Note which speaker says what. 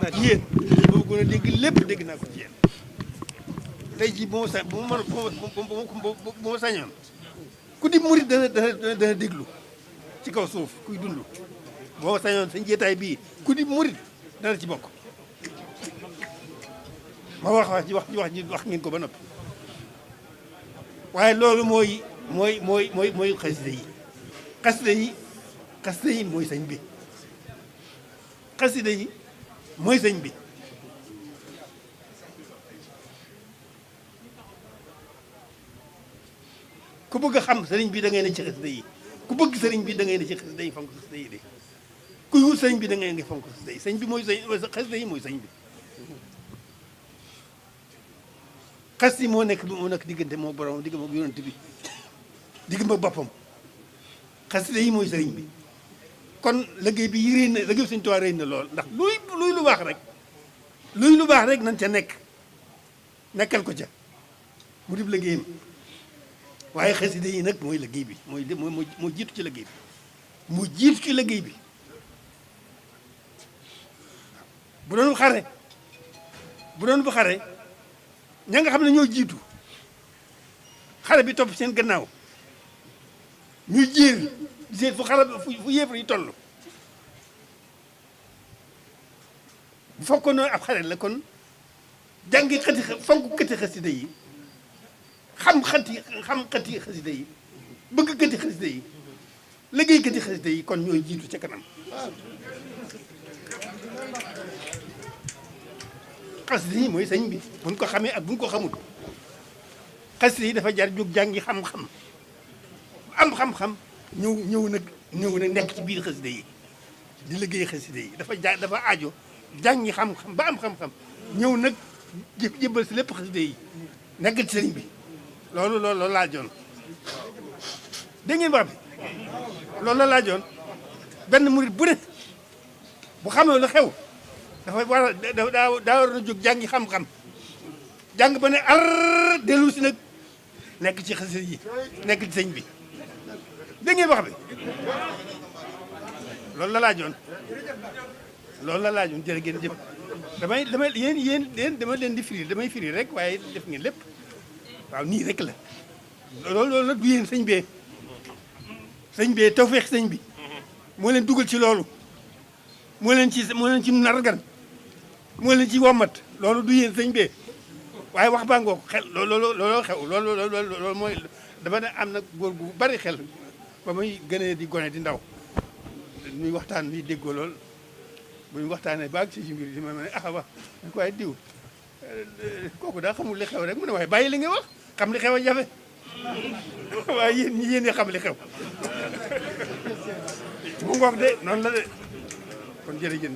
Speaker 1: naa ci yéen ba ma gën a dégg lépp dégg naa ko ci yéen tey jii bu ma sañoon ku di murit dana déglu ci kaw suuf kuy dund boo ma sañoon sa njeetaay bii ku di murit dana ci bokk ma wax ngeen ko ba noppi waaye loolu mooy xasida yi xasida yi mooy sëñ bi xasida yi mooy sëñ bi ku bëgg a xam sëriñ bi da ngay ne ci xasida yi ku bëgg sëriñ bi da ngay ne ci xasida yi fonk xasida yi de kuy wut sëriñ bi da ngay ne fonk xasida yi sëñ bi mooy xasida yi mooy sëñ bi xas yi moo nekk diggante moo borom digg moom yonent bi digg ma boppam xasida yi mooy sëriñ bi kon liggéey bi yi réy na liggéey Sëriñ Tuubaa réy na lool ndax luy lu baax rek nañ ca nekkal ko ca mu dib liggéeyam waaye xasida yi nag mooy liggéey bi moo jiitu ci liggéey bi moo jiitu ci liggéey bi bu doon bu xare ña nga xam ne ñoo jiitu xare bi topp seen gannaaw ñuy jéer di seet fu yéefar yi toll bu fekkoon ne ab xare la kon jàngi fonk xati xasida yi xam xati xasida yi bëgg xati xasida yi liggéey xati xasida yi kon ñooy jiitu ca kanam xasida yi mooy sëñ bi buñ ko xamee ak buñ ko xamul xasida yi dafa jar jóg jàngi xam-xam am xam-xam ñëw nag nekk ci biir xasida yi di liggéey xasida yi dafa aajo jàngi xam-xam ba am xam-xam ñëw nag jébbal si lépp xasida yi nekk ci sëriñ bi loolu laajoon dégg ngeen wax bi loolu la laajoon benn murit bu ne bu xamee lu xew dafa war a daa war a jóg jàngi xam-xam jàng ba ne ar dellu si nag nekk ci xasida yi nekk ci sëñ bi dégg ngeen wax bi loolu la laajoon jërë ngeen jëf damay yéen dama leen di firi damay firi rek waaye def ngeen lépp waaw nii rek la loolu nag du yéen sëñ bee tawfeex sëñ bi moo leen dugal ci loolu moo leen ci nargan moo leen ci wommat loolu du yéen sëñ bee waaye wax baa ngoo xel looloo xew loolu mooy dama ne am na góor gu bari xel ba muy gënee di gone di ndaw ñuy waxtaan ni déggoo lool bu ñu waxtaanee ba ak ci mbir yi ma ne wax ko waaye diw kooku daa xamul li xew rek mu ne waaye bàyyi li nga wax xam li xew a jafe waaye yéen ñi xam li xew mu ngoog de noonu la de kon jërëjëf.